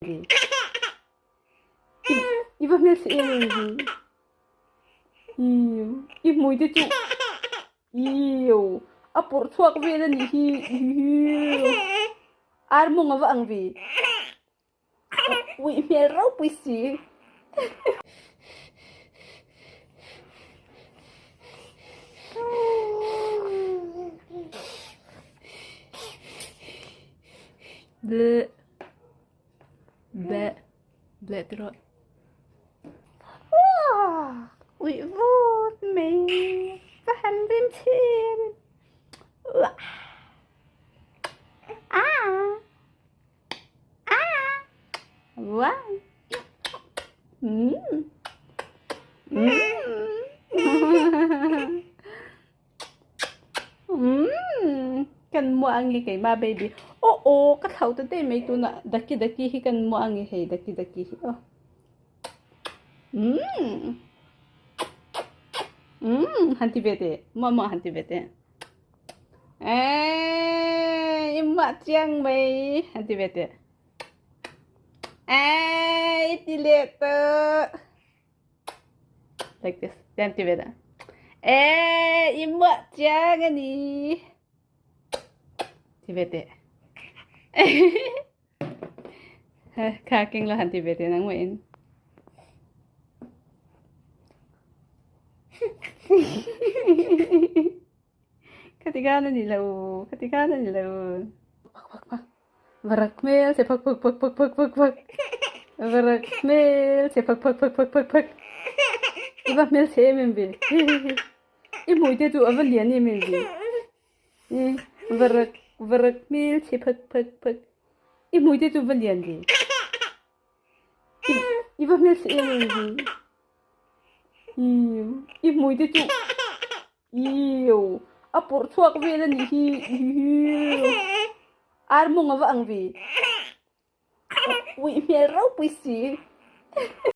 ve. I va hmel si em em ve. Iu, i hmui te chu iu, a pawrh chhuak vel a nih hi iu. Ar mawng a va ang ve. Uih hmel ropui si. Bleh. Bleh. Bleh ti rawh. Uih vut mai. Va han rim chhin. Uah. Ah. Kan muah ange keimah baby aw aw ka thlau ta daih mai tunah daki daki hi kan muah ange hei daki daki hi aw umm umm han ti ve teh muah muah han ti ve teh. Eeii i mah chiang mai an ti ve teh. Eeii i ti leh tawh. Like this. Te an ti ve dah. Eeii i mah chiang a ni. Ti ve teh. Kha keng lo han ti ve teh nang mah in. Khati khan a ni lo, khati khan a ni lo. Phak phak phak. Varak hmel che phak phak phak phak phak phak phak. Varak hmel che phak phak phak phak phak phak. I va hmel che em em ve. I hmui te chu a va lian em em ve. Varak varak hmel che phak phak phak. I hmui te chu va lian ve. I va hmel che em em ve. I hmui te chu Iu, a pawrh chhuak vel a nih hi. Iu, ar mawng a va ang ve. Uih hmel ropui si.